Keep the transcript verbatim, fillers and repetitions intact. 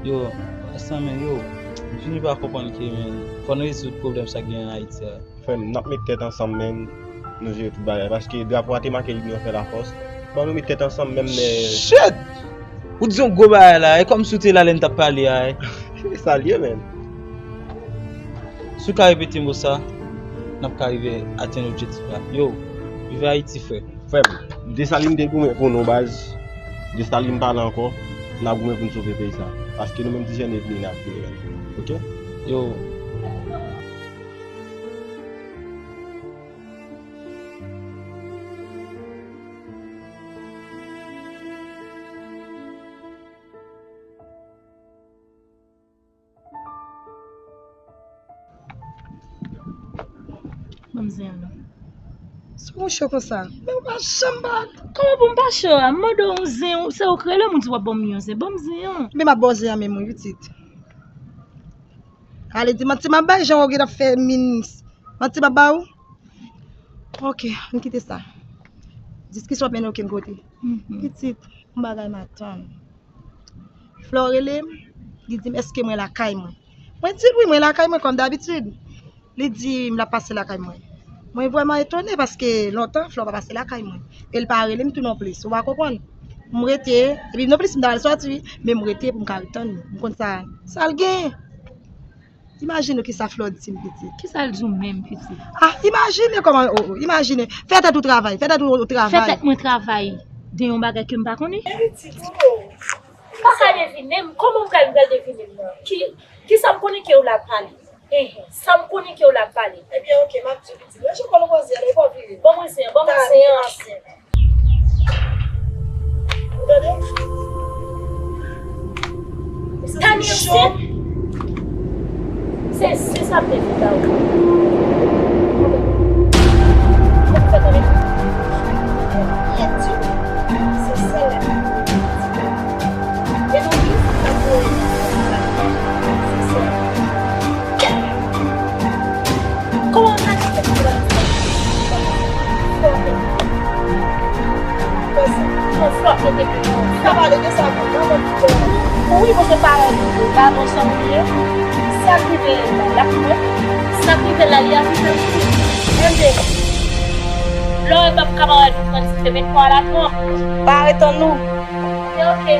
Yo, Rastaman, yo, m fini pa konprann ke, men, fò n rezoud pwoblèm sa k gen an Ayiti a. Frè m, n ap met tèt ansanm, men, nou jere tout bagay. Paske drapo a te make Linyon fè lafòs. Bon, nou met tèt ansanm, menm lè Shit! Ou di yon gwo bagay la, e kòmsi w te la lè n t ap pale a, e. Sa l ye, men. Si w ka repete mo sa, n ap ka rive atenn objektif la. Yo, viv Ayiti, frè. Frè m, Desalin te goumen pou nou, baz. Desalin pa la ankò, n ap goumen pou n sove peyi sa. Paske nou menm ti jèn e vini n ap vini, men. Oke? Yo. Ban m zen an non. Sou yon cho konsa. Men ou pa janm ba. Kòman pou m pa cho a? M mande w yon zen, se ou k rele m, ou di w ap ban m yon zen. Ban m zen an. Men m ap ba w zen an menm wi pitit. Ale di manti m ap bay, jan w gen ap fè minis. Manti m ap ba ou? Oke, ann kite sa. Diskisyon ap mennen okenn kote. Mhm. Pitit, yon bagay m atann. Flò rele m, li di m èske mwen lakay mwen. Mwen di l wi, mwen lakay mwen kòm dabitid. Li di m l ap pase lakay mwen. Mwen vrèman etone paske lontan Flò pa pase lakay mwen. E l pa rele m tou nonplis, ou pa konprann. M rete, epi nonplis m ta al sòti wi, men m rete pou m ka ret tann li. M konn sa, sa l genyen. Imajine w kisa Flò di m, pitit. Kisa l di w menm, pitit? Ah, imajine kòman, oh, oh, imajine. Fè tèt ou travay, fè tèt ou travay. Fè tèt mwen travay de yon bagay ke m pa konnen? Men pitit, oh. Pa ka devine m, kòman m pral, m pral devine m nan? Ki, kisa m konnen ke w la pale? Enhen, sa m konnen ke w la pale. Ebyen, oke, m ap di w, pitit. Rete kò l poze a, e pa w vire. Ban mwen zen an, ban mwen zen an. Ou tande? Tande, se, se, se sa m te di ba ou. Ou fè tande? Yè di, se sèl la. E nou di sa pou se sèl. Kòman sa te fèt pou la? Flò te, non, Flò te depi. Sa pale de sa pou mwen, mwen di bon. Wi, paske parèy li, pa bon san bliye. Sa k rive la, l ap rive. Sa k rive la, li ap rive tou. Enben, lè w wè m ap kamarad ou Frans, se met kò a la twòp. Pa ret tann nou. Se oke.